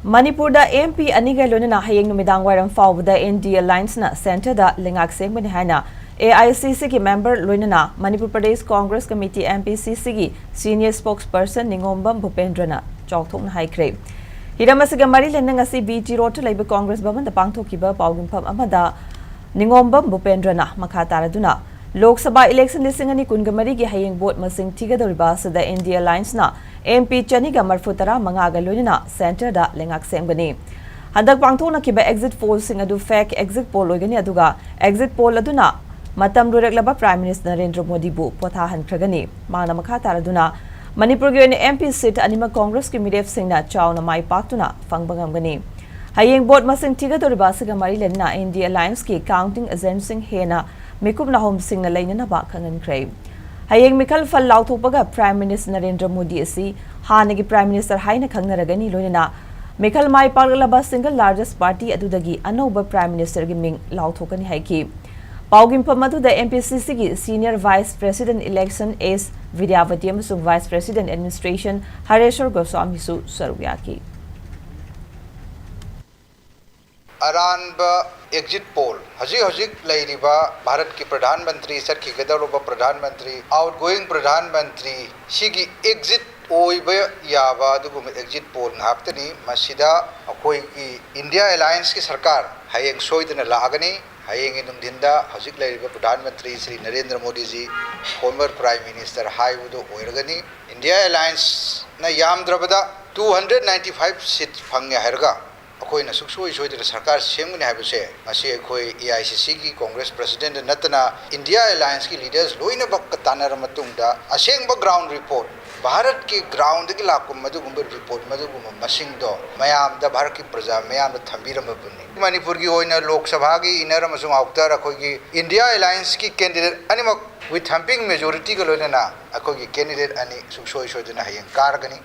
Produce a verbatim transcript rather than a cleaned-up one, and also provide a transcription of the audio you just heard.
ꯃꯅꯤꯄꯨꯔꯗ M P ꯑꯅꯤꯒ ꯂꯣꯏꯅꯅ ꯍꯌꯦꯡ ꯅꯨꯃꯤꯗꯥꯡ ꯋꯥꯏꯔꯝ ꯐꯥꯎꯕꯗ ꯏꯟꯗꯤꯌꯥ ꯑꯦꯂꯥꯏꯟꯁꯅ ꯁꯦꯟꯇꯔꯗ ꯂꯩꯉꯥꯛ ꯁꯦꯝꯒꯅꯤ ꯍꯥꯏꯅ ꯑꯦ ꯑꯥꯏ ꯁꯤ ꯁꯤꯒꯤ ꯃꯦꯝꯕꯔ ꯂꯣꯏꯅꯅ Manipur Pradesh Congress committee, M P ꯁꯤ ꯁꯤꯒꯤ ꯁꯤꯅꯤꯌꯔ ꯁ꯭ꯄꯣꯛꯁ ꯄꯔꯁꯟ ꯅꯤꯉꯣꯝꯕꯝ ꯚꯨꯄꯦꯟꯗ꯭ꯔꯅ ꯆꯥꯎꯊꯣꯛꯅ ꯍꯥꯏꯈ꯭ꯔꯦ꯫ ꯍꯤꯔꯝ ꯑꯁꯤꯒ ꯃꯔꯤ ꯂꯩꯅꯅ ꯉꯁꯤ ꯕꯤ ꯖꯤ ꯔꯣꯗꯇ ꯂꯩꯕ ꯀꯣꯡꯒ꯭ꯔꯦꯁ ꯚꯕꯟꯗ ꯄꯥꯡꯊꯣꯛꯈꯤꯕ ꯄꯥꯎꯗꯝꯐꯝ ꯑꯃꯗ ꯅꯤꯉꯣꯝꯕꯝ ꯚꯨꯄꯦꯟꯗ꯭ꯔꯅ ꯃꯈꯥ ꯇꯥꯔꯗꯨꯅ, ꯂꯣꯛ ꯁꯚꯥ ꯏꯂꯦꯛꯁꯟ ꯂꯤꯁꯤꯡ ꯑꯅꯤ ꯀꯨꯟꯒ ꯃꯔꯤꯒꯤ ꯍꯌꯦꯡ ꯚꯣꯠ ꯃꯁꯤꯡ ꯊꯤꯒꯗꯧꯔꯤꯕ ꯑꯁꯤꯗ ꯏꯟꯗꯤꯌꯥ ꯑꯦꯂꯥꯏꯟꯁꯅ ꯑꯦꯝ ꯄꯤ ꯆꯅꯤꯒ ꯃꯔꯐꯨ ꯇꯔꯥ ꯃꯉꯥꯒ ꯂꯣꯏꯅꯅ ꯁꯦꯟꯇꯔꯗ ꯂꯩꯉꯥꯛ ꯁꯦꯝꯒꯅꯤ꯫ ꯍꯟꯗꯛ ꯄꯥꯡꯊꯣꯛꯅꯈꯤꯕ ꯑꯦꯛꯖꯤꯠ ꯄꯣꯜꯁꯤꯡ ꯑꯗꯨ ꯐꯦꯛ ꯑꯦꯛꯖꯤꯠ ꯄꯣꯜ ꯑꯣꯏꯒꯅꯤ, ꯑꯗꯨꯒ ꯑꯦꯛꯖꯤꯠ ꯄꯣꯜ ꯑꯗꯨꯅ ꯃꯇꯝ ꯂꯣꯏꯔꯛꯂꯕ ꯄ꯭ꯔꯥꯏꯝ ꯃꯤꯅꯤꯁꯇꯔ ꯅꯔꯦꯟꯗ꯭ꯔ ꯃꯣꯗꯤꯕꯨ ꯄꯣꯊꯥꯍꯟꯈ꯭ꯔꯒꯅꯤ꯫ ꯃꯍꯥꯛꯅ ꯃꯈꯥ ꯇꯥꯔꯗꯨꯅ, ꯃꯅꯤꯄꯨꯔꯒꯤ ꯑꯣꯏꯅ ꯑꯦꯝ ꯄꯤ ꯁꯤꯠ ꯑꯅꯤꯃꯛ ꯀꯣꯡꯒ꯭ꯔꯦꯁꯀꯤ ꯃꯤꯔꯦꯞꯁꯤꯡꯅ ꯆꯥꯎꯅ ꯃꯥꯏ ꯄꯥꯛꯇꯨꯅ ꯐꯪꯕ ꯉꯝꯒꯅꯤ꯫ ꯍꯌꯦꯡ ꯚꯣꯠ ꯃꯁꯤꯡ ꯊꯤꯒꯗꯧꯔꯤꯕ ꯑꯁꯤꯒ ꯃꯔꯤ ꯂꯩꯅꯅ ꯏꯟꯗꯤꯌꯥ ꯑꯦꯂꯥꯏꯟꯁꯀꯤ ꯀꯥꯎꯟꯇꯤꯡ ꯑꯦꯖꯦꯟꯠꯁꯤꯡ ꯍꯦꯟꯅ ꯃꯤꯀꯨꯞ ꯅꯥꯍꯣꯝꯁꯤꯡꯅ ꯂꯩꯅꯅꯕ ꯈꯪꯍꯟꯈ꯭ꯔꯦ꯫ ꯍꯌꯦꯡ ꯃꯤꯈꯜ ꯐꯜ ꯂꯥꯎꯊꯣꯛꯄꯒ ꯄ꯭ꯔꯥꯏꯝ ꯃꯤꯅꯤꯁꯇꯔ ꯅꯔꯦꯟꯗ꯭ꯔ ꯃꯣꯗꯤ ꯑꯁꯤ ꯍꯥꯟꯅꯒꯤ ꯄ꯭ꯔꯥꯏꯝ ꯃꯤꯅꯤꯁꯇꯔ ꯍꯥꯏꯅ ꯈꯪꯅꯔꯒꯅꯤ, ꯂꯣꯏꯅꯅ ꯃꯤꯈꯜ ꯃꯥꯏ ꯄꯥꯛꯂꯛꯂꯕ ꯁꯤꯡꯒꯜ ꯂꯥꯔꯖꯦꯁ ꯄꯥꯔꯇꯤ ꯑꯗꯨꯗꯒꯤ ꯑꯅꯧꯕ ꯄ꯭ꯔꯥꯏꯝ ꯃꯤꯅꯤꯁꯇꯔꯒꯤ ꯃꯤꯡ ꯂꯥꯎꯊꯣꯛꯀꯅꯤ ꯍꯥꯏꯈꯤ꯫ ꯄꯥꯎꯒꯤꯐꯝ ꯑꯗꯨꯗ ꯑꯦꯝ ꯄꯤ ꯁꯤ ꯁꯤꯒꯤ ꯁꯤꯅꯤꯌꯔ ꯚꯥꯏꯁ ꯄ꯭ꯔꯦꯁꯤꯗꯦꯟꯠ ꯏꯂꯦꯛꯁꯟ ꯑꯦꯁ ꯕꯤꯗ꯭ꯌꯥꯄꯇꯤ ꯑꯃꯁꯨꯡ ꯚꯥꯏꯁ ꯄ꯭ꯔꯦꯁꯤꯗꯦꯟꯠ ꯑꯦꯗꯃꯤꯅꯤꯁꯇ꯭ꯔꯦꯁꯟ ꯍꯔꯦꯁ꯭ꯋꯔ ꯒꯣꯁ꯭ꯋꯥꯃꯤꯁꯨ ꯁꯔꯨꯛ ꯌꯥꯈꯤ꯫ ꯑꯔꯥꯟꯕ ꯑꯦꯛꯖꯤꯠ ꯄꯣꯜ, ꯍꯧꯖꯤꯛ ꯍꯧꯖꯤꯛ ꯂꯩꯔꯤꯕ ꯚꯥꯔꯠꯀꯤ ꯄ꯭ꯔꯙꯥꯟ ꯃꯟꯇ꯭ꯔꯤ, ꯆꯠꯈꯤꯒꯗꯧꯔꯕ ꯄ꯭ꯔꯙꯥꯟ ꯃꯟꯇ꯭ꯔꯤ, ꯑꯥꯎꯠꯒꯣꯌꯤꯡ ꯄ꯭ꯔꯙꯥꯟ ꯃꯟꯇ꯭ꯔꯤ, ꯁꯤꯒꯤ ꯑꯦꯛꯖꯤꯠ ꯑꯣꯏꯕ ꯌꯥꯕ ꯑꯗꯨꯒꯨꯝꯕ ꯑꯦꯛꯖꯤꯠ ꯄꯣꯜ ꯉꯥꯛꯇꯅꯤ꯫ ꯃꯁꯤꯗ ꯑꯩꯈꯣꯏꯒꯤ ꯏꯟꯗꯤꯌꯥ ꯑꯦꯂꯥꯏꯟꯁꯀꯤ ꯁꯔꯀꯥꯔ ꯍꯌꯦꯡ ꯁꯣꯏꯗꯅ ꯂꯥꯛꯑꯒꯅꯤ꯫ ꯍꯌꯦꯡꯒꯤ ꯅꯨꯡꯊꯤꯟꯗ ꯍꯧꯖꯤꯛ ꯂꯩꯔꯤꯕ ꯄ꯭ꯔꯙꯥꯟ ꯃꯟꯇ꯭ꯔꯤ Shri Narendra Modiji, former prime minister ꯍꯥꯏꯕꯗꯨ ꯑꯣꯏꯔꯒꯅꯤ꯫ ꯏꯟꯗꯤꯌꯥ ꯑꯦꯂꯥꯏꯟꯁꯅ ꯌꯥꯝꯗ꯭ꯔꯕꯗ two hundred ninety five seat ꯐꯪꯉꯦ ꯍꯥꯏꯔꯒ ꯑꯩꯈꯣꯏꯅ ꯁꯨꯡꯁꯣꯏ ꯁꯣꯏꯗꯅ ꯁꯔꯀꯥꯔ ꯁꯦꯝꯒꯅꯤ ꯍꯥꯏꯕꯁꯦ ꯉꯁꯤ ꯑꯩꯈꯣꯏ ꯑꯦ ꯑꯥꯏ ꯁꯤ ꯁꯤꯒꯤ ꯀꯣꯡꯒ꯭ꯔꯦꯁ ꯄ꯭ꯔꯁꯤꯗꯦꯟꯠ ꯅꯠꯇꯅ ꯏꯟꯗꯤꯌꯥ ꯑꯦꯂꯥꯏꯟꯁꯀꯤ ꯂꯤꯗꯔꯁ ꯂꯣꯏꯅꯃꯛꯀ ꯇꯥꯟꯅꯔ ꯃꯇꯨꯡꯗ ꯑꯁꯦꯡꯕ ꯒ꯭ꯔꯥꯎꯟ ꯔꯤꯄꯣꯔꯠ, ꯚꯥꯔꯠꯀꯤ ꯒ꯭ꯔꯥꯎꯟꯗꯒꯤ ꯂꯥꯛꯄ ꯃꯗꯨꯒꯨꯝꯕ ꯔꯤꯄꯣꯔꯠ, ꯃꯗꯨꯒꯨꯝꯕ ꯃꯁꯤꯡꯗꯣ ꯃꯌꯥꯝꯗ, ꯚꯥꯔꯠꯀꯤ ꯄ꯭ꯔꯖꯥ ꯃꯌꯥꯝꯗ ꯊꯝꯕꯤꯔꯝꯃꯕꯅꯤ꯫ ꯃꯅꯤꯄꯨꯔꯒꯤ ꯑꯣꯏꯅ ꯂꯣꯛ ꯁꯚꯥꯒꯤ ꯏꯟꯅꯔ ꯑꯃꯁꯨꯡ ꯑꯥꯎꯇꯔ ꯑꯩꯈꯣꯏꯒꯤ ꯏꯟꯗꯤꯌꯥ ꯑꯦꯂꯥꯏꯟꯁꯀꯤ ꯀꯦꯟꯗꯤꯗꯦꯠ ꯑꯅꯤꯃꯛ with thumping majorityꯒ ꯂꯣꯏꯅꯅ ꯑꯩꯈꯣꯏꯒꯤ ꯀꯦꯟꯗꯤꯗꯦꯠ ꯑꯅꯤ ꯁꯨꯡꯁꯣꯏ ꯁꯣꯏꯗꯅ ꯍꯌꯦꯡ ꯀꯥꯔꯒꯅꯤ꯫